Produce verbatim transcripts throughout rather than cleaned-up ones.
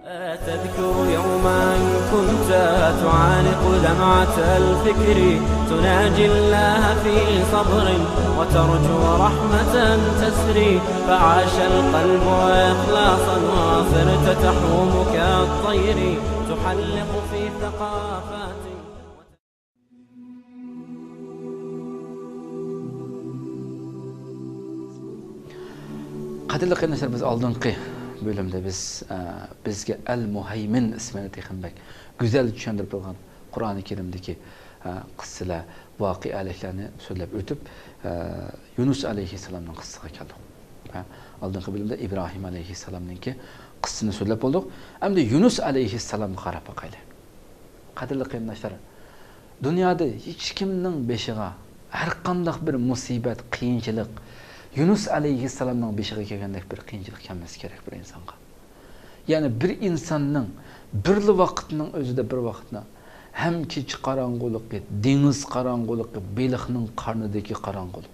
تذكر يوما كنت تعانق لمعة الفكر، تناجي الله في صبر وترجو رحمة تسري، فعاش القلب إخلاصا وصرت تحوم كالطير، تحلق في ثقافات. قەدىرلىك قېرىنداشلار، بىز ئالدىنقى بۆلۈمدە بىز، ئە، بىزگە ئەل مۇھەيمىن ئىسمىنى تېخىمۇ بەك گۈزەل چۈشەندۈرۈپ بولغان قۇرئانى كەرىمدىكى، ئە، قىسسىلەر، ۋەقەلىكلەرنى سۆزلەپ ئۆتۈپ، ئە، يۇنۇس ئەلەيھىسسالامنىڭ قىسسىسىغا كەلدۇق. ئە، ئالدىنقى بۆلۈمدە ئىبراھىم ئەلەيھىسسالامنىڭكى قىسسىسىنى سۆزلەپ بولدۇق. ئەمدى يۇنۇس ئەلەيھىسسالامغا قاراپ باقايلى. قەدىرلىك قېرىنداشلار، دۇنيادا ھېچكىمنىڭ بېشىغا ھەرقانداق بىر مۇسىبەت، قىيىنچىلىق يۇنۇس ئەلەيھىسسالامنىڭ بېشىغا كەلگەندەك بىر قىيىنچىلىق كەلمەسى كېرەك بىر ئىنسانغا. يەنى بىر ئىنساننىڭ بىرلا ۋاقىتنىڭ ئۆزىدە، بىر ۋاقىتنىڭ ھەم كېچە قاراڭغۇلۇقى، دېڭىز قاراڭغۇلۇقى، بېلىقنىڭ قارنىدىكى قاراڭغۇلۇق،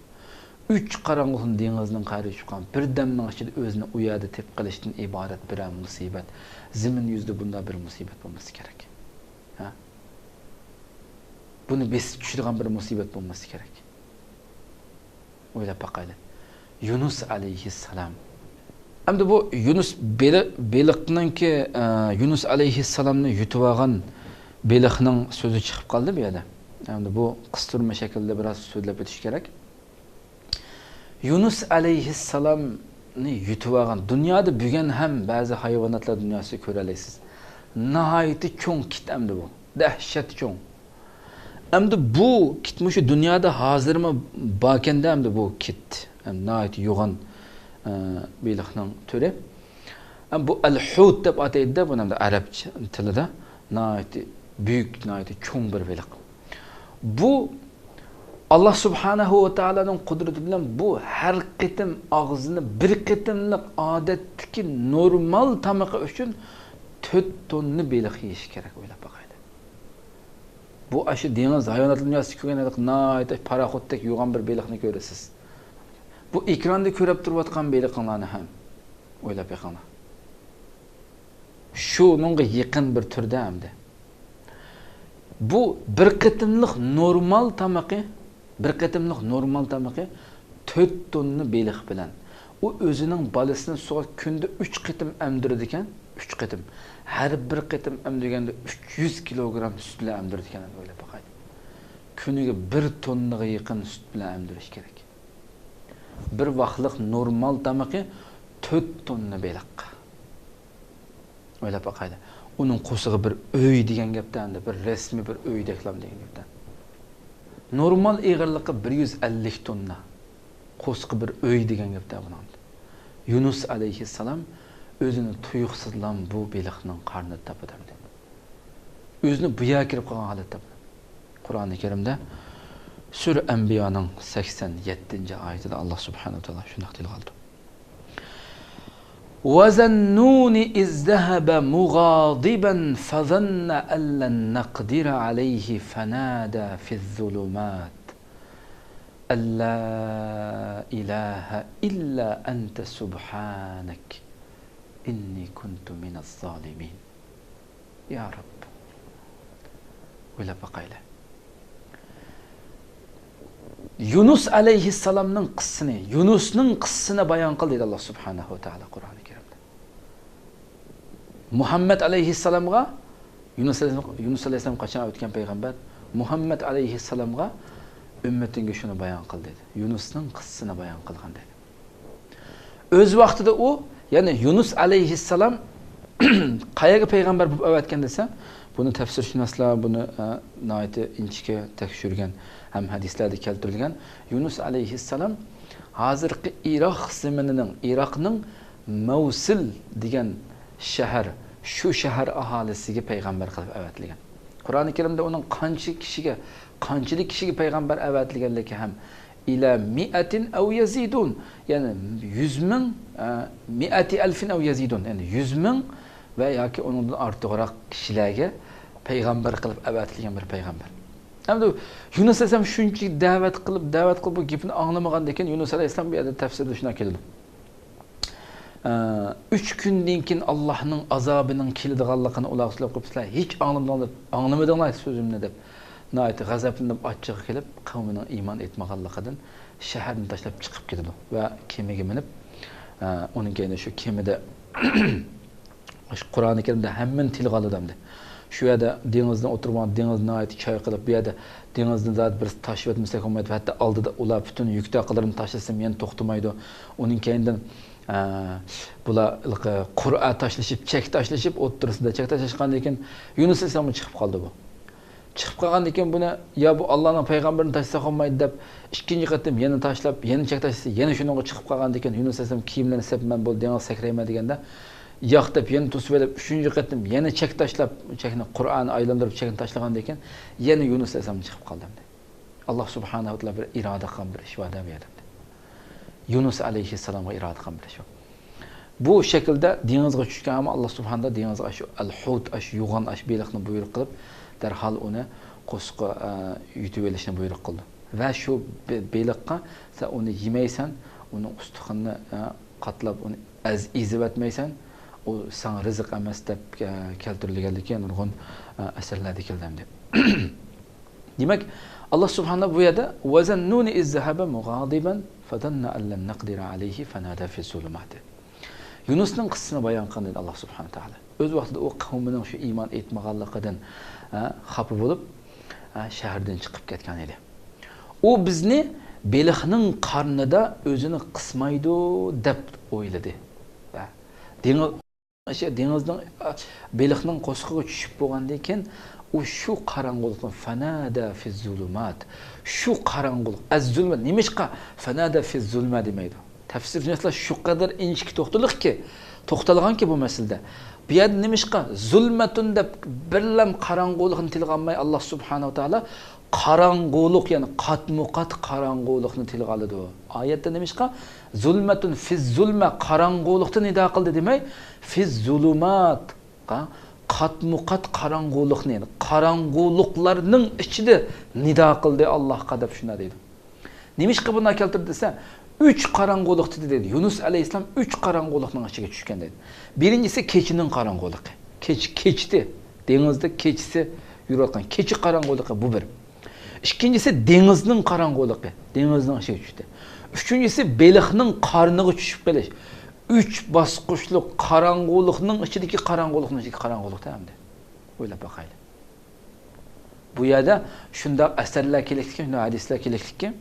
ئۈچ قاراڭغۇلۇقنى دېڭىزنىڭ قەرىگە چۈشكەن بىر دەمنىڭ ئىچىدە ئۆزىنى ئۇ يەردە تېپىپ قېلىشتىن ئىبارەت بىرەر مۇسىبەت، زېمىن يۈزىدە بۇنداق بىر مۇسىبەت بولمىسا كېرەك. ھە؟ بۇنى بېسىپ چۈشىدىغان بىر مۇسىبەت بولمىسا كېرەك. ئويلاپ باقايلى. يۇنۇس ئەلەيھىسسالام. ئەمدى بۇ يۇنۇس بېلىق، بېلىقنىڭكى، ئە، يۇنۇس ئەلەيھىسسالامنى يۇتۇۋالغان بېلىقنىڭ سۆزى چىقىپ قالدى بۇ يەردە. ئەمدى بۇ قىستۇرما شەكلىدە بىراز سۆزلەپ ئۆتۈش كېرەك. يۇنۇس ئەلەيھىسسالامنى يۇتۇۋالغان، دۇنيادا بۈگۈن ھەم بەزى ھايۋاناتلار دۇنياسىدا كۆرەلەيسىز. ناھايىتى چوڭ كىت ئەمدى بۇ. دەھشەت چوڭ. ئەمدى بۇ كىت مۇشۇ دۇنيادا ھازىرمۇ باركەندە، ئەمدى بۇ كىت. ئەمدى ناھايىتى يوغان، ئە، بېلىقنىڭ تۈرى. ئەمدى بۇ ئەل-ھۇت دەپ ئاتايدۇ-دە، بۇنى ئەمدى ئەرەب تىلىدا. ناھايىتى بۈيۈك، ناھايىتى چوڭ بىر بېلىق. بۇ ئاللا سۇبھانەھۇ ۋە تائالانىڭ قۇدرىتى بىلەن بۇ ھەر قېتىم ئاغزىنى بىر قېتىملىق ئادەتتىكى نورمال تامىقى ئۈچۈن تۆت توننا بېلىق يېيىشى كېرەك، ئويلاپ باقايلى. بۇ ئاشۇ دېڭىز ھايۋانات دۇنياسىدا كۆرگەن ھېلىقى ناھايىتى پاراخوتتەك يوغان بىر بېلىقنى كۆرىسىز. بۇ ئېكراندا كۆرۈپ تۇرۇۋاتقان بېلىقىڭلارنى ھەم ئويلاپ بېقىڭلار. شۇنىڭغا يېقىن بىر تۈردە ئەمدى. بۇ بىر قېتىملىق نورمال تامىقى، بىر قېتىملىق نورمال تامىقى تۆت توننا بېلىق بىلەن. ئۇ ئۆزىنىڭ بالىسىنى سۇغا كۈندە ئۈچ قېتىم ئەمدۈرىدىكەن، ئۈچ قېتىم. ھەر بىر قېتىم ئەمدۈرگەندە ئۈچ يۈز كىلوگرام سۈت بىلەن ئەمدۈرىدىكەن، ئويلاپ باقايلى. كۈنىگە بىر توننىغا يېقىن سۈت بىلەن ئەمدۈرۈش كېرەك. بىر ۋاقلىق نورمال تامىقى تۆت توننا بېلىق. ئويلاپ باقايلى. ئۇنىڭ قورسىقى بىر ئۆي دېگەن گەپتە، ئەمدى بىر رەسمىي بىر ئۆيدەكلام دېگەن گەپتە. نورمال ئېغىرلىقى بىر يۈز ئەللىك توننا. قورسىقى بىر ئۆي دېگەن گەپتە بۇنىڭ. يۇنۇس ئەلەيھىسسالام ئۆزىنى تۇيۇقسىزلام بۇ بېلىقنىڭ قارنىدا تاپىدۇ ئەمدى. ئۆزىنى بۇ يەرگە كىرىپ قالغان ھالەتتە. قۇرئانى كەرىمدە سۈرە ئەنبىيانىڭ سەكسەن يەتتىنچى ئايىتىدە ئاللا سۇبھانەھۇ ۋە تائالا شۇنداق تىلغا ئالىدۇ. وَذَا النُّونِ إِذْ ذَهَبَ مُغَاضِبًا فَظَنَّ أَن لَّن نَّقْدِرَ عَلَيْهِ فَنَادَىٰ فِي الظُّلُمَاتِ أَن لَّا إِلَٰهَ إِلَّا أَنتَ سُبْحَانَكَ إِنِّي كُنتُ مِنَ الظَّالِمِينَ. يا رب. ئويلاپ باقايلى. يۇنۇس ئەلەيھىسسالامنىڭ قىسسىسىنى، يۇنۇسنىڭ قىسسىسىنى بايان قىل دەيدۇ ئاللا سۇبھانەھۇ ۋە تائالا قۇرئانى كەرىمدە. مۇھەممەد ئەلەيھىسسالامغا، يۇنۇس ئەلەيھىسسالام، يۇنۇس ئەلەيھىسسالام قاچان ئۆتكەن پەيغەمبەر؟ مۇھەممەد ئەلەيھىسسالامغا ئۈممىتىڭگە شۇنى بايان قىل دەيدۇ. يۇنۇسنىڭ قىسسىسىنى بايان قىلغان دەيدۇ. ئۆز ۋاقتىدا ئۇ، يەنى يۇنۇس ئەلەيھىسسالام قەيەرگە پەيغەمبەر بولۇپ ئەۋەتكەن دېسە، بۇنى تەپسىرشۇناسلار بۇنى، ئە، ناھايىتى ئىنچىكە تەكشۈرگەن ھەم ھەدىسلەردە كەلتۈرۈلگەن. يۇنۇس ئەلەيھىسسالام ھازىرقى ئىراق زېمىنىنىڭ، ئىراقنىڭ مەۋسىل دېگەن شەھەر، شۇ شەھەر ئاھالىسىگە پەيغەمبەر قىلىپ ئەۋەتىلگەن. قۇرئانى كەرىمدە ئۇنىڭ قانچە كىشىگە، قانچىلىك كىشىگە پەيغەمبەر ئەۋەتىلگەنلىكى ھەم، إلى مائة أو يزيدون، يەنى يۈز مىڭ، ئە، مائة ألف أو يزيدون، يەنى يۈز مىڭ ۋە ياكى ئۇنىڭدىن ئارتۇقراق كىشىلەرگە پەيغەمبەر قىلىپ ئەۋەتىلگەن بىر پەيغەمبەر. ئەمدى يۇنۇس ئەلەيھىسسالام شۇنچىلىك دەۋەت قىلىپ، دەۋەت قىلىپ، بۇ گېپىنى ئاڭلىمىغاندىن كېيىن، يۇنۇس ئەلەيھىسسالام بۇ يەردە تەپسىرىدە شۇنداق كېلىدۇ. ئە، ئۈچ كۈندىن كېيىن ئاللاھنىڭ ئازابىنىڭ كېلىدىغانلىقىنى ئۇلارغا سۆزلەپ قويۇپ، سىلەر ھېچ ئاڭلىمىدىڭلار، ئاڭلىمىدىڭلار سۆزۈمنى دەپ، ناھايىتى غەزەپلىنىپ، ئاچچىقى كېلىپ، قەۋمىنىڭ ئىمان ئېيتمىغانلىقىدىن شەھەرنى تاشلاپ چىقىپ كېتىدۇ ۋە كېمىگە مىنىپ، ئە، ئۇنىڭ كەينىدە شۇ كېمىدە، شۇ قۇرئانى كەرىمدە ھەممىنى تىلغا ئالىدۇ ئەمدى. شۇ يەردە دېڭىزنى ئولتۇرغان، دېڭىز ناھايىتى چايقىلىپ، بۇ يەردە دېڭىزنى زادى بىر تاشلىۋەتمىسەك بولمايدۇ. ھەتتا ئالدىدا ئۇلار پۈتۈن يۈك تاقىلىرىنى تاشلىسىمۇ يەنە توختىمايدۇ. ئۇنىڭ كەينىدىن، ئە، بۇلار ھېلىقى قۇرئا تاشلىشىپ، چەك تاشلىشىپ، ئوتتۇرىسىدا چەك تاشلاشقاندىن كېيىن يۇنۇس ئەلەيھىسسالاممۇ چىقىپ قالدى بۇ. چىقىپ قالغاندىن كېيىن بۇنى، يا بۇ ئاللانىڭ پەيغەمبىرىنى تاشلىساق بولمايدۇ دەپ، ئىككىنچى قېتىم يەنە تاشلاپ، يەنە چەك تاشلىسا، يەنە شۇنىڭغا چىقىپ قالغاندىن كېيىن يۇنۇس ئەلەيھىسسالام كىيىملىرىنى سېلىپ، مەن بولدى، دېڭىزغا سەكرەيمەن دېگەندە، ياق دەپ يەنە توسۇۋېلىپ، ئۈچىنچى قېتىم يەنە چەك تاشلاپ، چەكنى، قۇرئاننى ئايلاندۇرۇپ چەكنى تاشلىغاندىن كېيىن يەنە يۇنۇس ئەلەيھىسسالام چىقىپ قالدى ئەمدى. ئاللا سۇبھانەھۇ ۋە تائالا بىر ئىرادە قىلغان بىر ئىش بار دە بۇ يەردە. يۇنۇس ئەلەيھىسسالامغا ئىرادە قىلغان بىر ئىش بار. بۇ شەكىلدە دېڭىزغا چۈشكەن، ئەمما ئاللا سۇبھانەھۇ دېڭىزغا ئاشۇ ئەل-ھۇت، ئاشۇ يوغان، ئاشۇ بېلىقنى بۇيرۇق قىلىپ، دەرھال ئۇنى قورسىقىغا، ئە، يۇتۇۋېلىشنى بۇيرۇق قىلدى. ۋە شۇ بې-، بېلىققا، سەن ئۇنى يېمەيسەن، ئۇنىڭ ئۇستىخىنىنى، ئە، قاتلاپ، ئۇنى ئەز-، ئېزىۋەتمەيسەن، ئۇ ساڭا رىزىق ئەمەس دەپ، ئە، كەلتۈرۈلگەنلىكى نۇرغۇن، ئە، ئەسەرلەردە كەلگەن. دېمەك، ئاللا سۇبھانەھۇ بۇ يەردە، «وَذَنُّونِ إِذْ ذَهَبَ مُغَاضِبًا فَظَنَّ أَن لَّن نَّقْدِرَ عَلَيْهِ فَنَادَىٰ فِي الظُّلُمَاتِ». يۇنۇسنىڭ قىسسىسىنى بايان قىلغان ئىدى ئاللا سۇبھانەھۇ تائالا. ئۆز ۋاقتىدا ئۇ قەۋمىنىڭ شۇ ئىمان ئېيتمىغانلىقىدىن، ھە، خاپا بولۇپ، ھە، شەھەردىن چىقىپ كەتكەن ئىدى. ئۇ بىزنى بېلىقنىڭ قارنىدا ئۆزىنى قىسمايدۇ دەپ ئويلىدى. ھە، دېڭىز ئاشۇ دېڭىزنىڭ، بېلىقنىڭ قورسىقىغا چۈشۈپ بولغاندىن كېيىن، ئۇ شۇ قاراڭغۇلۇقنى، فەنادە فىززۇلۇمات، شۇ قاراڭغۇلۇق، ئەززۇلمە، نېمىشقا فەنادە فىززۇلمە دېمەيدۇ؟ تەپسىرچىلەر شۇ قەدەر ئىنچىكە توختىلىقكى، توختالغانكى بۇ مەسىلىدە. بۇ يەردە نېمىشقا زۇلمەتۇن دەپ بىرلەم قاراڭغۇلۇقنى تىلغا ئالماي، ئاللا سۇبھانەھۇ ۋە تائالا قاراڭغۇلۇق، يەنى قاتمۇقات قاراڭغۇلۇقنى تىلغا ئالىدۇ؟ ئايەتتە نېمىشقا زۇلمەتۇن فىززۇلمە، قاراڭغۇلۇقتا نىدا قىلدى دېمەي، فىززۇلۇمات، قاتمۇقات قاراڭغۇلۇقنى، يەنى قاراڭغۇلۇقلارنىڭ ئىچىدە نىدا قىلدى ئاللاھقا دەپ شۇنداق دەيدۇ. نېمىشقا بۇنداق كەلتۈردى دېسە، ئۈچ قارا قۇلۇقتا دېدى. يۇنۇس ئەلەيھىسسالام ئۈچ قارا قۇلۇقنىڭ ئىچىگە چۈشكەن دېدى. بىرىنچىسى كېچىنىڭ قارا قۇلۇقى. كېچە، كېچىتى، دېڭىزدا كېچىسى يۈرۈۋاتقان كېچە قارا قۇلۇقى، بۇ بىر. ئىككىنچىسى دېڭىزنىڭ قارا قۇلۇقى، دېڭىزنىڭ ئىچىگە چۈشتى. ئۈچىنچىسى بېلىقنىڭ قارنىغا چۈشۈپ قېلىش. ئۈچ باسقۇچلۇق قاراڭغۇلۇقنىڭ ئىچىدىكى قاراڭغۇلۇقنىڭ ئىچىدىكى قاراڭغۇلۇق-تە ئەمدى. ئويلاپ باقايلى. بۇ يەردە شۇنداق ئەسەرلەر كېلىكلىككەن، شۇنداق ھەدىسلەر كېلىكلىككەن،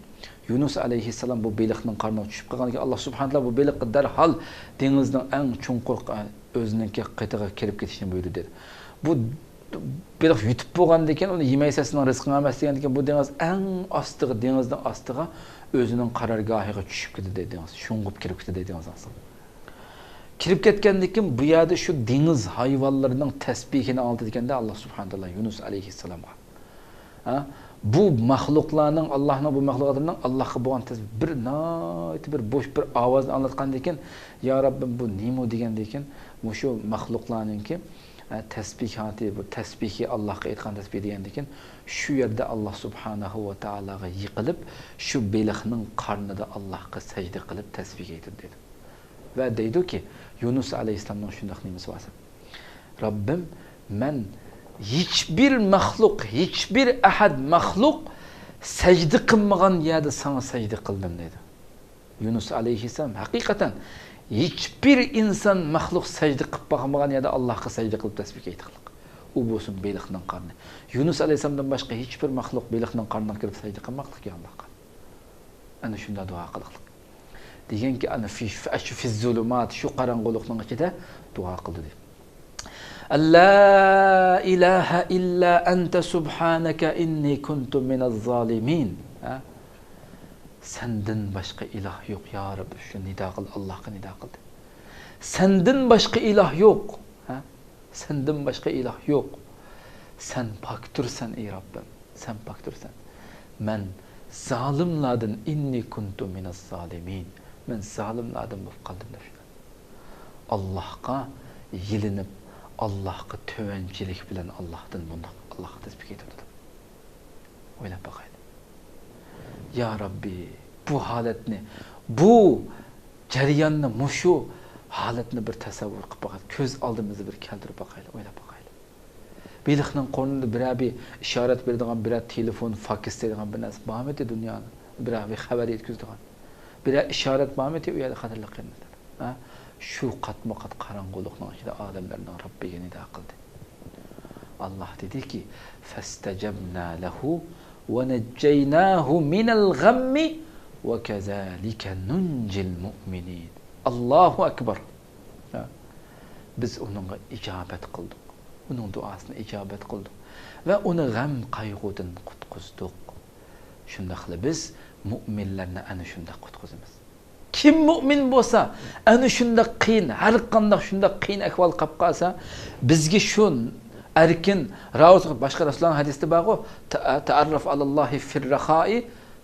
يۇنۇس ئەلەيھىسسالام بۇ بېلىقنىڭ قارنىغا چۈشۈپ قالغاندىكىن، ئاللا سۇبھانەھۇ ۋە تائالا بۇ بېلىققا دەرھال دېڭىزنىڭ ئەڭ چوڭقۇر، ئۆزىنىڭكى قېتىغا كىرىپ كېتىشنى بۇيرۇدى دېدى. بۇ بېلىق يۇتۇپ بولغاندىن كېيىن، ئۇنى يېمەيسەن، سېنىڭ رىزقىڭ ئەمەس دېگەندىن كېيىن، بۇ دېڭىز ئەڭ ئاستىغا، دېڭىزنىڭ ئاستىغا ئۆزىنىڭ قارارگاھىغا چۈشۈپ كېتىدۇ دېدى دېڭىز. شۇڭغۇپ كىرىپ كېتىدۇ دېدى دېڭىزنىڭ ئاستىغا. كىرىپ كەتكەندىن كېيىن، بۇ يەردە شۇ دېڭىز ھايۋانلىرىنىڭ تەسبىھىنى ئاڭلىتىدىكەندە، ئاللا سۇبھانەھۇ ۋە تائالا يۇنۇس ئەلەيھىسسالامغا. ھە؟ بۇ مەخلۇقلارنىڭ، ئاللانىڭ بۇ مەخلۇقاتلىرىنىڭ ئاللاغا بولغان تەسبىھ، بىر ناھايىتى بىر بوش بىر ئاۋازنى ئاڭلاتقاندىن كېيىن، يا رەببىم، بۇ نېمە دېگەندىن كېيىن، مۇشۇ مەخلۇقلارنىڭكى، ھە، تەسبىھاتى، بۇ تەسبىھى، ئاللاغا ئېيتقان تەسبىھ دېگەندىن كېيىن، شۇ يەردە ئاللا سۇبھانەھۇ ۋە تائالاغا يىقىلىپ، شۇ بېلىقنىڭ قارنىدا ئاللاغا سەجدە قىلىپ تەسبىھ ئېيتىدۇ دېدى. ۋە دەيدۇكى، يۇنۇس ئەلەيھىسسالامنىڭ شۇنداق نېمىسى بار. رەببىم، مەن ھېچبىر مەخلۇق، ھېچبىر ئەھەد مەخلۇق سەجدە قىلمىغان يەردە ساڭا سەجدە قىلدىم دەيدۇ. يۇنۇس ئەلەيھىسسالام ھەقىقەتەن ھېچبىر ئىنسان مەخلۇق سەجدە قىلىپ باقمىغان يەردە ئاللاغا سەجدە قىلىپ تەسبىھ ئېيتقانلىق. ئۇ بولسۇن بېلىقنىڭ قارنى. يۇنۇس ئەلەيھىسسالامدىن باشقا ھېچبىر مەخلۇق بېلىقنىڭ قارنىغا كىرىپ سەجدە قىلماقلىق ئاللاغا. ئەنە شۇنداق دۇئا قىلىقلىق. دېگەنكى، ئەنە فى، فى، شۇ فىززۇلۇمات، شۇ قاراڭغۇلۇقنىڭ ئىچىدە دۇئا قىلدى دەيدۇ. ئەللا ئىلاھە ئىللا ئەنتە سۇبھانەكە ئىننى كۇنتۇ مىنەز زالىمىن. ھە؟ سەندىن باشقا ئىلاھ يوق، يا رەببى، شۇ نىدا قىلدى، ئاللاھقا نىدا قىلدى. سەندىن باشقا ئىلاھ يوق. ھە؟ سەندىن باشقا ئىلاھ يوق. سەن پاكتۇرسەن، ئەي رەببىم، سەن پاكتۇرسەن. مەن زالىملاردىن، ئىننى كۇنتۇ مىنەز زالىمىن. مەن زالىملاردىن بولۇپ قالدىم دەپ شۇنداق. ئاللاھقا يېلىنىپ، ئاللاھقا تۆۋەنچىلىك بىلەن ئاللاھتىن بۇنداق، ئاللاھقا تەسبىھ ئېيتىپ تۇردۇم. ئويلاپ باقايلى. يا رەببى، بۇ ھالەتنى، بۇ جەرياننى، مۇشۇ ھالەتنى بىر تەسەۋۋۇر قىلىپ باقايلى، كۆز ئالدىمىزدا بىر كەلتۈرۈپ باقايلى، ئويلاپ باقايلى. بېلىقنىڭ قورنىدا بىرەر بىر ئىشارەت بېرىدىغان، بىرەر تېلېفون، فاكس دەيدىغان بىر نەرسە بارمىدى دۇنيانىڭ؟ بىرەر بىر خەۋەر يەتكۈزىدىغان بىرەر ئىشارەت بارمىدى ئۇ يەردە، قەدىرلىك قېرىنداشلار؟ ھە؟ شۇ قاتمۇ قات قاراڭغۇلۇقنىڭ ئىچىدە ئادەملەرنىڭ رەببىگە نىدا قىلدى. ئاللاھ دېدىكى، فاستجبنا له ونجيناه من الغم وكذلك ننجي المؤمنين. ئاللاھۇ ئەكبەر. ھە؟ بىز ئۇنىڭغا ئىجابەت قىلدۇق. ئۇنىڭ دۇئاسىنى ئىجابەت قىلدۇق. ۋە ئۇنى غەم قايغۇدىن قۇتقۇزدۇق. شۇنداقلا بىز مۇئمىنلەرنى ئەنە شۇنداق قۇتقۇزىمىز. كىم مۇئمىن بولسا، ئەنە شۇنداق قىيىن، ھەر قانداق شۇنداق قىيىن ئەھۋال قاپ قالسا، بىزگە شۇ ئەركىن راۋۇس، باشقا رەسۇلۇللانىڭ ھەدىسىدە بارغۇ، تەئەررەف ئەلەللاھى فىررەخائى،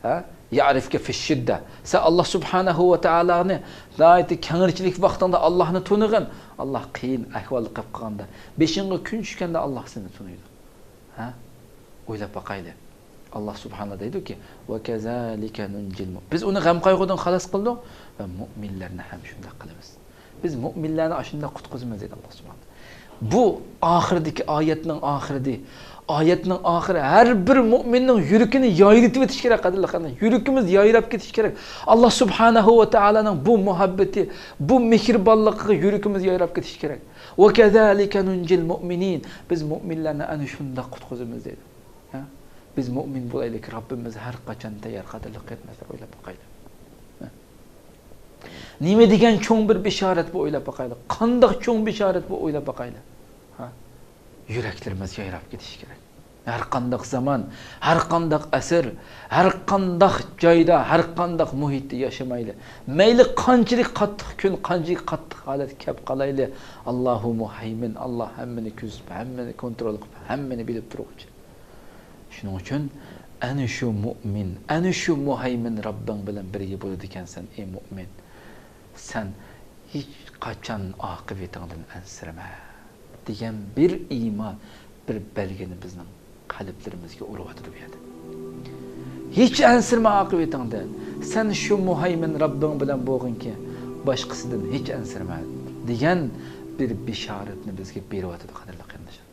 ھە؟ يەئرىفكە فىششىددە. سەن ئاللاھ سۇبھانەھۇ ۋە تائالانى ناھايىتى كەڭرىچىلىك ۋاقتىڭدا ئاللاھنى تونۇغىن. ئاللاھ قىيىن ئەھۋالدا قېلىپ قالغاندا، بېشىڭغا كۈن چۈشكەندە ئاللاھ سېنى تونۇيدۇ. ھە؟ ئويلاپ باقايلى. ئاللاھ سۇبھانە دەيدۇكى، وكذلك ننجي المؤمنين. بىز ئۇنى غەم قايغۇدىن خالاس قىلدۇق ۋە مۇئمىنلەرنى ھەم شۇنداق قىلىمىز. بىز مۇئمىنلەرنى ئاشۇنداق قۇتقۇزىمىز دېدى ئاللاھ سۇبھانە. بۇ ئاخىرىدىكى ئايەتنىڭ ئاخىرىدى. ئايەتنىڭ ئاخىرى ھەر بىر مۇئمىننىڭ يۈرىكىنى يايرىتىۋېتىش كېرەك، قەدىرلىك قېرىنداش. يۈرىكىمىز يايراپ كېتىشى كېرەك. ئاللاھ سۇبھانەھۇ ۋە تائالانىڭ بۇ مۇھەببىتى، بۇ مېھرىبانلىقىغا يۈرىكىمىز يايراپ كېتىشى كېرەك. وكذلك ننجي المؤمنين. بىز مۇئمىنلەرنى ئەنە شۇنداق قۇتقۇزىمىز دېدى. ھە؟ بىز مۇئمىن بولايلىكى، رەببىمىز ھەر قاچان تەييار، قەدىرلىك قېرىنداشلار، ئويلاپ باقايلى. ھە؟ نېمە دېگەن چوڭ بىر بېشارەت بۇ، ئويلاپ باقايلى. قانداق چوڭ بېشارەت بۇ، ئويلاپ باقايلى. ھە؟ يۈرەكلىرىمىز يايراپ كېتىشى كېرەك. ھەر قانداق زامان، ھەر قانداق ئەسىر، ھەر قانداق جايدا، ھەر قانداق مۇھىتتا ياشىمايلى. مەيلى قانچىلىك قاتتىق كۈن، قانچىلىك قاتتىق ھالەت كەپ قالايلى، ئاللاھۇ مۇھەيمىن، ئاللاھ ھەممىنى كۆزىتىپ، ھەممىنى كونترول قىلىپ، ھەممىنى بىلىپ تۇرغۇچى. شۇنىڭ ئۈچۈن ئەنە شۇ مۇئمىن، ئەنە شۇ مۇھەيمىن رەببىڭ بىلەن بىرگە بولىدىكەنسەن، ئەي مۇئمىن. سەن ھېچقاچان ئاقىۋىتىڭدىن ئەنسىرىمە، دېگەن بىر ئىمان، بىر بەلگىنى بىزنىڭ قەلبلىرىمىزگە ئۇرۇۋاتىدۇ بۇ يەردە. ھېچ ئەنسىرىمە ئاقىۋىتىڭدىن. سەن شۇ مۇھەيمىن رەببىڭ بىلەن بولغىنكى، باشقىسىدىن ھېچ ئەنسىرىمە، دېگەن بىر بېشارەتنى بىزگە بېرىۋاتىدۇ، قەدىرلىك قېرىنداشلار.